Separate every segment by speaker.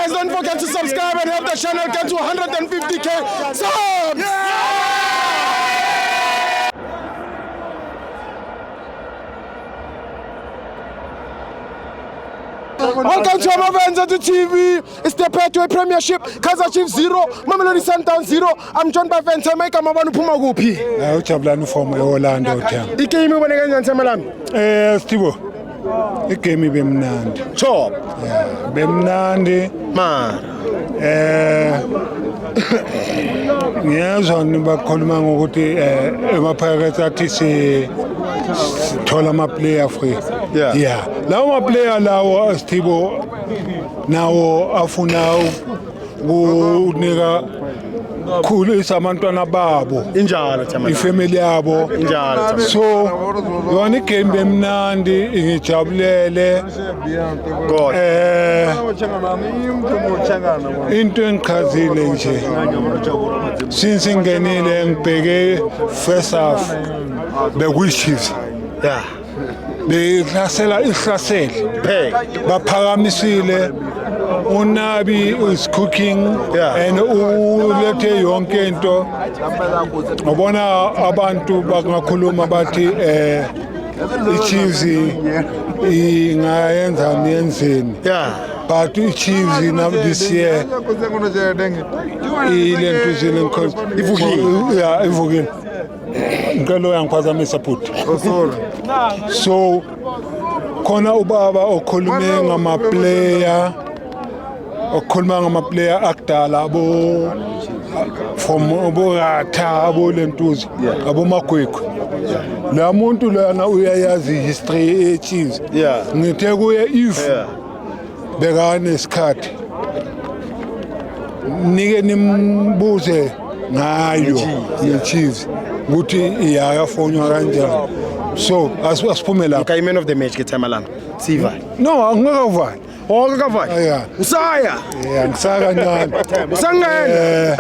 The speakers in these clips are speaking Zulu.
Speaker 1: Guys, don't forget to subscribe and help the channel get to 150K subs. Welcome to Amavenza to TV. It's the Pathway Premiership. Kaizer Chiefs 0, Mamelodi Sundowns 0. I'm joined by Venter Mike Mabanu phuma kuphi?
Speaker 2: Ujabulani from eOrlando Themba.
Speaker 1: Igame ubone kanjani Themba lami?
Speaker 2: Sithibo, igame ibemnandi.
Speaker 1: Chop.
Speaker 2: Yeah, bemnandi.
Speaker 1: Mara.
Speaker 2: Ngiyezwa nibakhuluma ngokuthi emaphakathi athi si sithola ama player free.
Speaker 1: Yeah.
Speaker 2: Yeah. Lawo ma player lawo, Sithibo, nawo afuna ukunika khulisa abantwana babo,
Speaker 1: Injalo Themba.
Speaker 2: Ifamily yabo.
Speaker 1: Injalo Themba.
Speaker 2: So yona igame bemnandi, ngijabulele.
Speaker 1: God.
Speaker 2: Into engichazile nje since ngingenile, ngibheke first half, bekuyi-Chiefs behlasela, ihlasele.
Speaker 1: Phek.
Speaker 2: Baphakamisile, uNabi is cooking and ulethe yonke into. Ubona abantu bangakhuluma bathi iChiefs ingayenza yenzeni, but iChiefs now this year ilentuzile.
Speaker 1: Ivukile.
Speaker 2: Yeah, ivukile. Ngicela uyangiphazamisa bhuti. So khona ubaba okhulume ngama-player, okhuluma ngama-player akudala, abo from aboratha, abolentuzi, abomagwegwe. La muntu lana uyayazi history ye-Chiefs. Ngithe kuye if bekanesikhathi nike nimbuze ngayo ye-Chiefs ukuthi iyakafonywa kanjani. So asiphume lapho.
Speaker 1: Okay, man of the match ke Themba lami. Siva.
Speaker 2: No, angikavali.
Speaker 1: Oh, akavali.
Speaker 2: Yeah.
Speaker 1: Usaya.
Speaker 2: Yeah, ngisakancane.
Speaker 1: Usangena.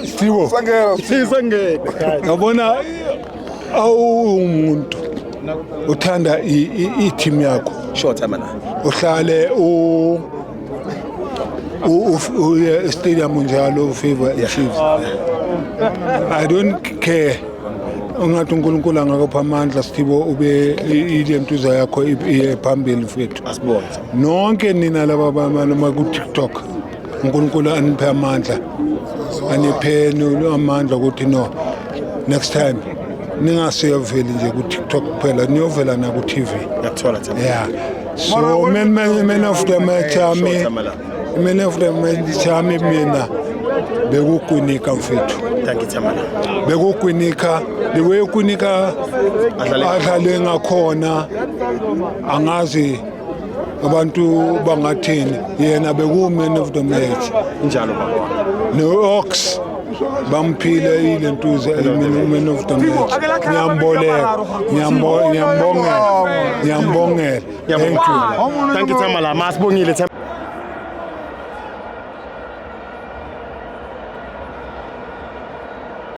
Speaker 2: Sibo,
Speaker 1: Sisangena.
Speaker 2: yabona, awumuntu uthanda i-team yakho,
Speaker 1: Sure, Themba lami.
Speaker 2: uhlale uye stadium njalo, favor i-Chiefs. I don't care, ungathi uNkulunkulu angakupha amandla, Sithibo, ube ilentuza yakho iye phambili, mfethu.
Speaker 1: Asibonge.
Speaker 2: Nonke nina laba noma ku-TikTok, uNkulunkulu aniphe amandla, aniphe amandla ukuthi no next time ningasiyoveli nje ku-TikTok kuphela, niyovela naku-TV.
Speaker 1: Ngiyakuthola, Themba.
Speaker 2: Yeah, so man of the match ami,
Speaker 1: Themba lami.
Speaker 2: Man of the match ami mina bekuKwinika, mfethu.
Speaker 1: Thank you, Themba lami.
Speaker 2: BekuKwinika, the way uKwinika adlale ngakhona, angazi abantu bangathini, yena beku-man of the match.
Speaker 1: Injalo, baba.
Speaker 2: No-Ox bamphile ilentuza, man of the match. Ngiyamboleka, ngiyambongela, ngiyambongela. Thank you.
Speaker 1: Thank you, Themba lami. Asibongile, Themba.